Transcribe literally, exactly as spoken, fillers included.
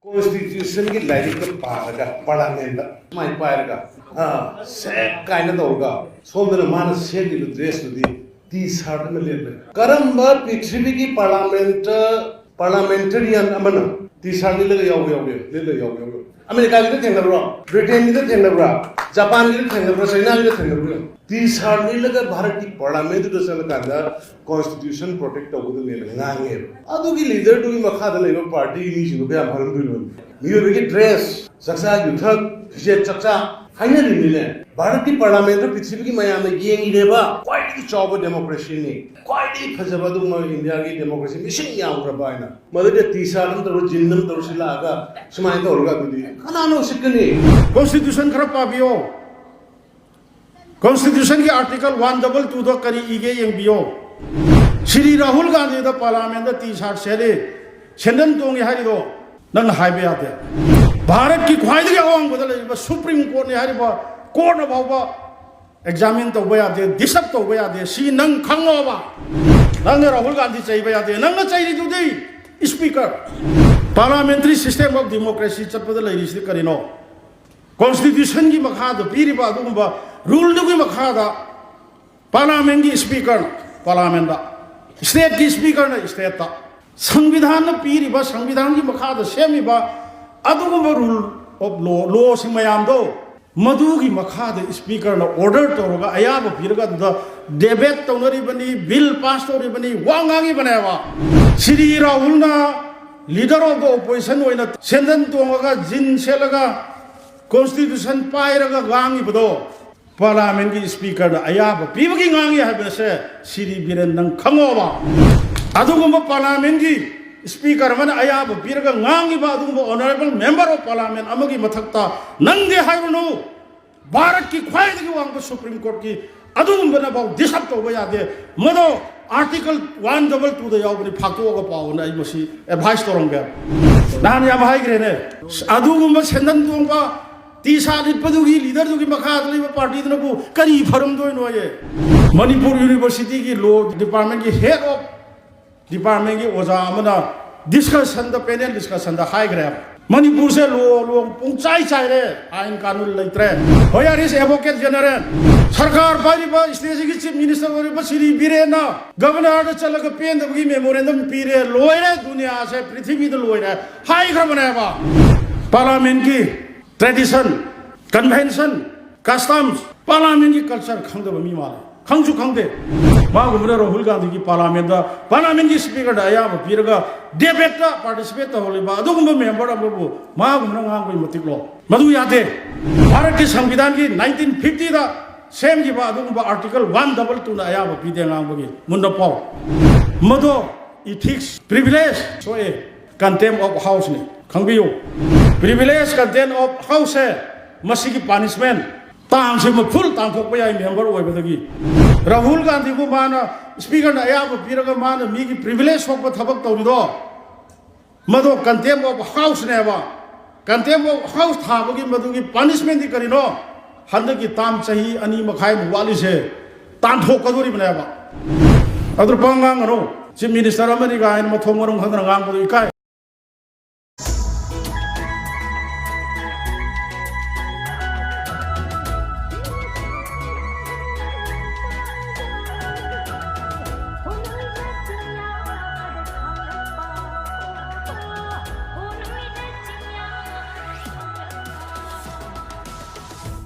ꯀꯣꯟꯁꯇꯤꯇ꯭ꯌꯨꯁꯟꯒꯤ ꯂꯥꯏꯔꯤꯛꯇ ꯄꯥꯔꯒ ꯄꯥꯔꯂꯥꯃꯦꯟꯗ ꯃꯥꯏ ꯄꯥꯏꯔꯒ, ꯑꯥ, ꯁꯦꯛ ꯀꯥꯏꯅ ꯇꯧꯔꯒ, ꯁꯣꯝꯗꯅ ꯃꯥꯅ ꯁꯦꯠꯂꯤꯕ ꯗ꯭ꯔꯦꯁꯇꯨꯗꯤ ꯇꯤ ꯁꯥꯔꯠ ꯑꯃ ꯂꯤꯠꯂꯦ꯫ ꯀꯔꯝꯕ ꯄ꯭ꯔꯤꯊꯤꯕꯤꯒꯤ ꯄꯥꯔꯂꯥꯃꯦꯟꯇ ꯄꯥꯔꯂꯥꯃꯦꯟꯇꯔꯤꯌꯟ ꯑꯃꯅ ꯇꯤ ꯁꯥꯔꯠ ꯂꯤꯠꯂꯒ ꯌꯥꯎꯕ ꯌꯥꯎꯒꯦ? ꯂꯤꯠꯂꯒ ꯌꯥꯎꯕ ꯌꯥꯎꯒꯦ? ꯑꯃꯦꯔꯤꯀꯥꯒꯤꯗ ꯊꯦꯡꯅꯕ꯭ꯔꯣ? ꯕ꯭ꯔꯤꯇꯦꯟꯒꯤꯗ ꯊꯦꯡꯅꯕ꯭ꯔꯥ? ꯖꯄꯥꯟꯒꯤꯗ ꯊꯦꯡꯅꯕ꯭ꯔꯥ? ꯆꯩꯅꯥꯒꯤꯗ ꯊꯦꯡꯅꯕ꯭ꯔꯥ? ꯇꯤ ꯁꯥꯔꯠ ꯂꯤꯠꯂꯒ ꯚꯥꯔꯠꯀꯤ ꯄꯥꯔꯂꯥꯃꯦꯟꯗꯨꯗ ꯆꯠꯂꯀꯥꯟꯗ ꯀꯣꯟꯁꯇꯤꯇ꯭ꯌꯨꯁꯟ ꯄ꯭ꯔꯣꯇꯦꯛ ꯇꯧꯒꯗꯕꯅꯦꯅ ꯉꯥꯡꯉꯦꯕ꯫ ꯑꯗꯨꯒꯤ ꯂꯤꯗꯔꯗꯨꯒꯤ ꯃꯈꯥꯗ ꯂꯩꯕ ꯄꯥꯔꯇꯤꯒꯤ ꯃꯤꯁꯤꯡꯗꯣ ꯀꯌꯥꯝ ꯐꯔꯝꯗꯣꯏꯅꯣ? ꯃꯤꯑꯣꯏꯕꯒꯤ ꯗ꯭ꯔꯦꯁ, ꯆꯥꯛꯆꯥ ꯌꯨꯊꯛ, ꯐꯤꯖꯦꯠ ꯆꯥꯛꯆꯥ ꯍꯥꯏꯅꯔꯤꯕꯅꯤꯅꯦ꯫ ꯚꯥꯔꯠꯀꯤ ꯄꯥꯔꯂꯥꯃꯦꯟꯗ ꯄ꯭ꯔꯤꯊꯤꯕꯤꯒꯤ ꯃꯌꯥꯝꯅ ꯌꯦꯡꯉꯤꯅꯦꯕ꯫ ꯈ꯭ꯋꯥꯏꯗꯒꯤ ꯆꯥꯎꯕ ꯗꯦꯃꯣꯀ꯭ꯔꯦꯁꯤꯅꯤ, ꯈ꯭ꯋꯥꯏꯗꯒꯤ ꯐꯖꯕ ꯑꯗꯨꯒꯨꯝꯕ ꯏꯟꯗꯤꯌꯥꯒꯤ ꯗꯦꯃꯣꯀ꯭ꯔꯦꯁꯤ ꯃꯤꯁꯤꯡ ꯌꯥꯝꯈ꯭ꯔꯕ ꯍꯥꯏꯅ꯫ ꯃꯗꯨꯗ ꯇꯤ ꯁꯥꯔꯠ ꯑꯃ ꯇꯧꯔ, ꯖꯤꯟ ꯑꯃ ꯇꯧꯔ ꯁꯤꯜꯂꯛꯑꯒ ꯁꯨꯃꯥꯏꯅ ꯇꯧꯔꯒ ꯑꯗꯨꯗꯤ ꯀꯅꯥꯅ ꯎꯁꯤꯠꯀꯅꯤ? ꯀꯣꯟꯁꯇꯤꯇ꯭ꯌꯨꯁꯟ ꯈꯔ ꯄꯥꯕꯤꯌꯣ꯫ ꯀꯣꯟꯁꯇꯤꯇ꯭ꯌꯨꯁꯟꯒꯤ ꯑꯥꯔꯇꯤꯀꯜ ꯋꯥꯟ ꯗꯕꯜ ꯇꯨꯗ ꯀꯔꯤ ꯏꯒꯦ ꯌꯦꯡꯕꯤꯌꯣ꯫ ꯁ꯭ꯔꯤ ꯔꯥꯍꯨꯜ ꯒꯥꯟꯙꯤꯗ ꯄꯥꯔꯂꯥꯃꯦꯟꯗ ꯇꯤ ꯁꯥꯔꯠ ꯁꯦꯠꯂꯤ, ꯁꯦꯟꯗꯟ ꯇꯣꯡꯉꯤ ꯍꯥꯏꯔꯤꯗꯣ ꯅꯪꯅ ꯍꯥꯏꯕ ꯌꯥꯗꯦ꯫ ꯚꯥꯔꯠꯀꯤ ꯈ꯭ꯋꯥꯏꯗꯒꯤ ꯑꯋꯥꯡꯕꯗ ꯂꯩꯔꯤꯕ ꯁꯨꯄ꯭ꯔꯤꯝ ꯀꯣꯔꯠꯅꯤ ꯍꯥꯏꯔꯤꯕ ꯀꯣꯔꯠꯅ ꯐꯥꯎꯕ ꯑꯦꯛꯖꯥꯃꯤꯟ ꯇꯧꯕ ꯌꯥꯗꯦ, ꯗꯤꯁꯇꯔꯕ ꯇꯧꯕ ꯌꯥꯗꯦ꯫ ꯁꯤ ꯅꯪ ꯈꯪꯉꯣꯕ꯫ ꯅꯪꯅ ꯔꯥꯍꯨꯜ ꯒꯥꯟꯙꯤ ꯆꯩꯕ ꯌꯥꯗꯦ꯫ ꯅꯪꯅ ꯆꯩꯔꯤꯗꯨꯗꯤ speaker. Parliamentary system of democracy ꯆꯠꯄꯗ ꯂꯩꯔꯤꯁꯤꯗꯤ ꯀꯔꯤꯅꯣ? ꯀꯣꯟꯁꯇꯤꯇ꯭ꯌꯨꯁꯟꯒꯤ ꯃꯈꯥꯗ ꯄꯤꯔꯤꯕ ꯑꯗꯨꯒꯨꯝꯕ ꯔꯨꯜꯗꯨꯒꯤ ꯃꯈꯥꯗ ꯄꯥꯔꯂꯥꯃꯦꯟꯒꯤ ꯁ꯭ꯄꯤꯀꯔꯅ ꯄꯥꯔꯂꯥꯃꯦꯟꯗ, ꯁ꯭ꯇꯦꯠꯀꯤ ꯁ꯭ꯄꯤꯀꯔꯅ ꯁ꯭ꯇꯦꯠꯇ, ꯁꯪꯕꯤꯙꯥꯟꯅ ꯄꯤꯔꯤꯕ, ꯁꯪꯕꯤꯙꯥꯟꯒꯤ ꯃꯈꯥꯗ ꯁꯦꯝꯃꯤꯕ ꯑꯗꯨꯒꯨꯝꯕ ꯔꯨꯜ ꯑꯣꯐ ꯂꯣ, ꯂꯣꯁꯤꯡ ꯃꯌꯥꯝꯗꯣ, ꯃꯗꯨꯒꯤ ꯃꯈꯥꯗ ꯁ꯭ꯄꯤꯀꯔꯅ ꯑꯣꯔꯗꯔ ꯇꯧꯔꯒ, ꯑꯌꯥꯕ ꯄꯤꯔꯒ ꯑꯗꯨꯗ ꯗꯦꯕꯦꯠ ꯇꯧꯅꯔꯤꯕꯅꯤ, ꯕꯤꯜ ꯄꯥꯁ ꯇꯧꯔꯤꯕꯅꯤ, ꯋꯥ ꯉꯥꯡꯉꯤꯕꯅꯦꯕ꯫ Shri ꯔꯥꯍꯨꯜꯅ leader of the opposition ꯑꯣꯏꯅ ꯁꯦꯟꯗꯟ ꯇꯣꯡꯉꯒ, ꯖꯤꯟ ꯁꯦꯠꯂꯒ, ꯀꯣꯟꯁꯇꯤꯇ꯭ꯌꯨꯁꯟ ꯄꯥꯏꯔꯒ ꯉꯥꯡꯉꯤꯕꯗꯣ ꯄꯥꯔꯂꯥꯃꯦꯟꯒꯤ ꯁ꯭ꯄꯤꯀꯔꯅ ꯑꯌꯥꯕ ꯄꯤꯕꯒꯤ ꯉꯥꯡꯉꯤ ꯍꯥꯏꯕꯁꯦ ꯁ꯭ꯔꯤ ꯕꯤꯔꯦꯟ ꯅꯪ ꯈꯪꯉꯣꯕ꯫ ꯑꯗꯨꯒꯨꯝꯕ ꯄꯥꯔꯂꯥꯃꯦꯟꯒꯤ ꯁ꯭ꯄꯤꯀꯔ ꯑꯃꯅ ꯑꯌꯥꯕ ꯄꯤꯔꯒ ꯉꯥꯡꯉꯤꯕ ꯑꯗꯨꯒꯨꯝꯕ honourable member of parliament ꯑꯃꯒꯤ ꯃꯊꯛꯇ ꯅꯪꯗꯤ ꯍꯥꯏꯔꯨꯅꯨ꯫ ꯚꯥꯔꯠꯀꯤ ꯈ꯭ꯋꯥꯏꯗꯒꯤ ꯋꯥꯡꯕ ꯁꯨꯄ꯭ꯔꯤꯝ ꯀꯣꯔꯠꯀꯤ ꯑꯗꯨꯒꯨꯝꯕꯅꯐꯥꯎ ꯗꯤꯁꯇꯔꯕ ꯇꯧꯕ ꯌꯥꯗꯦ꯫ ꯃꯗꯣ ꯑꯥꯔꯇꯤꯀꯜ ꯋꯥꯟ ꯗꯕꯜ ꯇꯨꯗ ꯌꯥꯎꯕꯅꯤ, ꯐꯥꯛꯇꯣꯛꯑꯒ ꯄꯥꯎꯅ ꯑꯩ ꯃꯁꯤ ꯑꯦꯗꯚꯥꯏꯁ ꯇꯧꯔꯝꯒꯦ꯫ ꯅꯍꯥꯟ ꯌꯥꯝ ꯍꯥꯏꯈ꯭ꯔꯦꯅꯦ, ꯑꯗꯨꯒꯨꯝꯕ ꯁꯦꯟꯗꯟ ꯇꯣꯡꯕ ꯇꯤ ꯁꯥꯔꯠ ꯂꯤꯠꯄꯗꯨꯒꯤ ꯂꯤꯗꯔꯗꯨꯒꯤ ꯃꯈꯥꯗ ꯂꯩꯕ ꯄꯥꯔꯇꯤꯗꯨꯅꯕꯨ ꯀꯔꯤ ꯐꯔꯝꯗꯣꯏꯅꯣꯌꯦ? ꯃꯅꯤꯄꯨꯔ ꯌꯨꯅꯤꯚꯔꯁꯤꯇꯤꯒꯤ ꯂꯣ ꯗꯤꯄꯥꯔꯠꯃꯦꯟꯒꯤ ꯍꯦꯗ ꯑꯣꯐ ꯗꯤꯄꯥꯔꯠꯃꯦꯟꯒꯤ ꯑꯣꯖꯥ ꯑꯃꯅ ꯗꯤꯁꯀꯁꯟꯗ, ꯄꯦꯅꯦꯜ ꯗꯤꯁꯀꯁꯟꯗ ꯍꯥꯏꯈ꯭ꯔꯦ꯫ ꯃꯅꯤꯄꯨꯔꯁꯦ ꯂꯣ ꯂꯣ ꯄꯨꯡꯆꯥꯏ ꯆꯥꯏꯔꯦ, ꯑꯥꯏꯟ ꯀꯥꯅꯨꯟ ꯂꯩꯇ꯭ꯔꯦ꯫ Where is advocate general? ꯁꯔꯀꯥꯔ ꯄꯥꯏꯔꯤꯕ, ꯁ꯭ꯇꯦꯠꯁꯤꯒꯤ ꯆꯤꯐ ꯃꯤꯅꯤꯁꯇꯔ ꯑꯣꯏꯔꯤꯕ ꯁ꯭ꯔꯤ ꯕꯤꯔꯦꯟꯅ ꯒꯕꯔꯅꯔꯗ ꯆꯠꯂꯒ ꯄꯦꯟꯗꯕꯒꯤ ꯃꯦꯃꯣꯔꯦꯟꯗꯝ ꯄꯤꯔꯦ꯫ ꯂꯣꯏꯔꯦ, ꯗꯨꯅꯤꯌꯥꯁꯦ, ꯄ꯭ꯔꯤꯊꯤꯕꯤꯗ ꯂꯣꯏꯔꯦ ꯍꯥꯏꯈ꯭ꯔꯕꯅꯦꯕ꯫ ꯄꯥꯔꯂꯥꯃꯦꯟꯒꯤ ꯇ꯭ꯔꯦꯗꯤꯁꯟ, ꯀꯟꯚꯦꯟꯁꯟ, ꯀꯁꯇꯝꯁ, ꯄꯥꯔꯂꯥꯃꯦꯟꯒꯤ ꯀꯜꯆꯔ ꯈꯪꯗꯕ ꯃꯤ ꯃꯥꯜꯂꯦ꯫ ꯈꯪꯁꯨ ꯈꯪꯗꯦ꯫ ꯃꯥꯒꯨꯝꯕꯅ ꯔꯥꯍꯨꯜ ꯒꯥꯟꯙꯤꯒꯤ ꯄꯥꯔꯂꯥꯃꯦꯟꯗ, ꯄꯥꯔꯂꯥꯃꯦꯟꯒꯤ ꯁ꯭ꯄꯤꯀꯔꯗ ꯑꯌꯥꯕ ꯄꯤꯔꯒ ꯗꯦꯕꯦꯠꯇ ꯄꯥꯔꯇꯤꯁꯤꯄꯦꯠ ꯇꯧꯍꯜꯂꯤꯕ ꯑꯗꯨꯒꯨꯝꯕ ꯃꯦꯝꯕꯔ ꯑꯃꯕꯨ ꯃꯥꯒꯨꯝꯕꯅ ꯉꯥꯡꯕꯒꯤ ꯃꯇꯤꯛꯂꯣ? ꯃꯗꯨ ꯌꯥꯗꯦ꯫ ꯚꯥꯔꯠꯀꯤ ꯁꯪꯕꯤꯙꯥꯟꯒꯤ ꯅꯥꯏꯟꯇꯤꯟ ꯐꯤꯐꯇꯤꯗ ꯁꯦꯝꯈꯤꯕ ꯑꯗꯨꯒꯨꯝꯕ ꯑꯥꯔꯇꯤꯀꯜ ꯋꯥꯟ ꯗꯕꯜ ꯇꯨꯅ ꯑꯌꯥꯕ ꯄꯤꯗꯦ ꯉꯥꯡꯕꯒꯤ꯫ ꯃꯨꯟꯅ ꯄꯥꯎ꯫ ꯃꯗꯣ ꯏꯊꯤꯛꯁ, ꯄ꯭ꯔꯤꯚꯤꯂꯦꯖ ꯁꯣꯛꯑꯦ, ꯀꯟꯇꯦꯝ ꯑꯣꯐ ꯍꯥꯎꯁꯅꯤ꯫ ꯈꯪꯕꯤꯌꯨ, ꯄ꯭ꯔꯤꯚꯤꯂꯦꯖ, ꯀꯟꯇꯦꯝ ꯑꯣꯐ ꯍꯥꯎꯁꯁꯦ, ꯃꯁꯤꯒꯤ ꯄꯥꯅꯤꯁꯃꯦꯟ ꯇꯥꯡꯁꯤꯃ ꯐꯨꯜ ꯇꯥꯟꯊꯣꯛꯄ ꯌꯥꯏ ꯃꯦꯝꯕꯔ ꯑꯣꯏꯕꯗꯒꯤ꯫ ꯔꯥꯍꯨꯜ ꯒꯥꯟꯙꯤꯕꯨ ꯃꯥꯅ ꯁ꯭ꯄꯤꯀꯔꯅ ꯑꯌꯥꯕ ꯄꯤꯔꯒ ꯃꯥꯅ ꯃꯤꯒꯤ ꯄ꯭ꯔꯤꯚꯤꯂꯦꯖ ꯁꯣꯛꯄ ꯊꯕꯛ ꯇꯧꯔꯤꯗꯣ, ꯃꯗꯣ ꯀꯟꯇꯦꯝ ꯑꯣꯐ ꯍꯥꯎꯁꯅꯦꯕ꯫ ꯀꯟꯇꯦꯝ ꯑꯣꯐ ꯍꯥꯎꯁ ꯊꯥꯕꯒꯤ ꯃꯗꯨꯒꯤ ꯄꯥꯅꯤꯁꯃꯦꯟꯗꯤ ꯀꯔꯤꯅꯣ? ꯍꯟꯗꯛꯀꯤ ꯇꯥꯝ ꯆꯍꯤ ꯑꯅꯤ ꯃꯈꯥꯏꯃꯨꯛ ꯋꯥꯠꯂꯤꯁꯦ ꯇꯥꯟꯊꯣꯛꯀꯗꯣꯔꯤꯕꯅꯦꯕ꯫ ꯑꯗꯨ ꯄꯥ ꯉꯥꯡꯒꯅꯨ꯫ ꯆꯤꯐ ꯃꯤꯅꯤꯁꯇꯔ ꯑꯃꯅꯤ ꯀꯥꯏꯅ ꯃꯊꯣꯡ ꯃꯔꯝ ꯈꯪꯗꯅ ꯉꯥꯡꯕꯗꯣ ꯏꯀꯥꯏ꯫